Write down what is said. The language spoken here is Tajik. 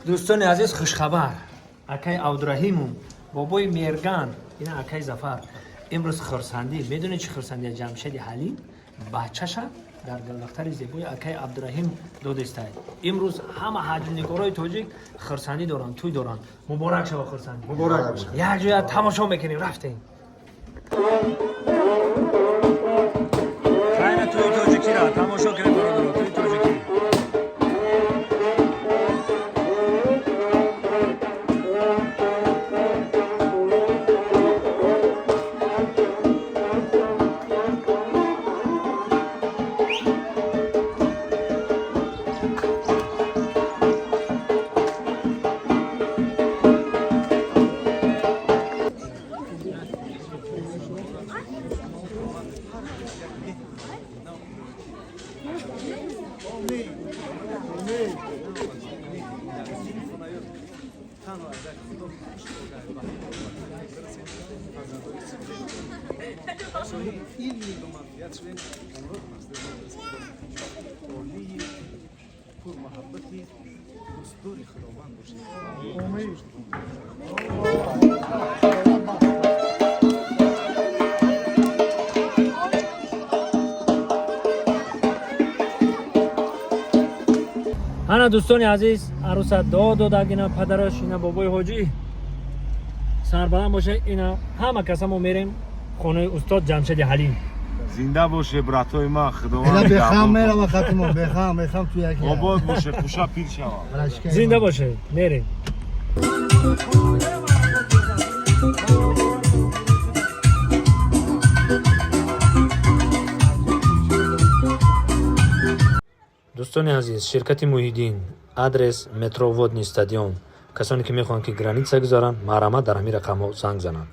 Дӯстони азиз, хушхабар: акай Абдураҳимум, бобои Мерган, ина акай Зафар. Имрӯз хурсандӣ, медонед, чӣ хурсандӣ? Ҷамшеди Ҳалим бачаша дар галлахтари зебои акай Абдураҳим додестай. Имрӯз ҳама ҳаҷвнигорои тоҷик хурсандӣ доранд, тӯй доранд. Муборак шава хурсандӣ. Муборак бошад. Як ҷоя тамошо мекунем, рафтем. Хайна, тӯи тоҷикиро тамошо кунем, бародаро, тӯи тоҷикӣ. Илми ба манфиат шавем, онро ба назди мо олии пурмуҳаббати дӯстдори Худованд бошем. Ана, дӯстони азиз, аруса дод додаг. Ина падараш, ина бобои ҳоҷӣ, сарбаланд боша. Ина ҳама каса мо мерем хонаи устод Ҷамшеди Ҳалим. Зинда боше, братои ман. Эла. Худованд Бехам мерава хатимо, бехам, бехам ту яки. Обод боше, хуша пир шава. Зинда боше, мерем. Дӯстони азиз, ширкати Муҳиддин, адрес метро Водный стадион. Касоне ки мехоҳанд, ки граница гузаранд, марҳамат, дар ҳамин рақамҳо занг зананд.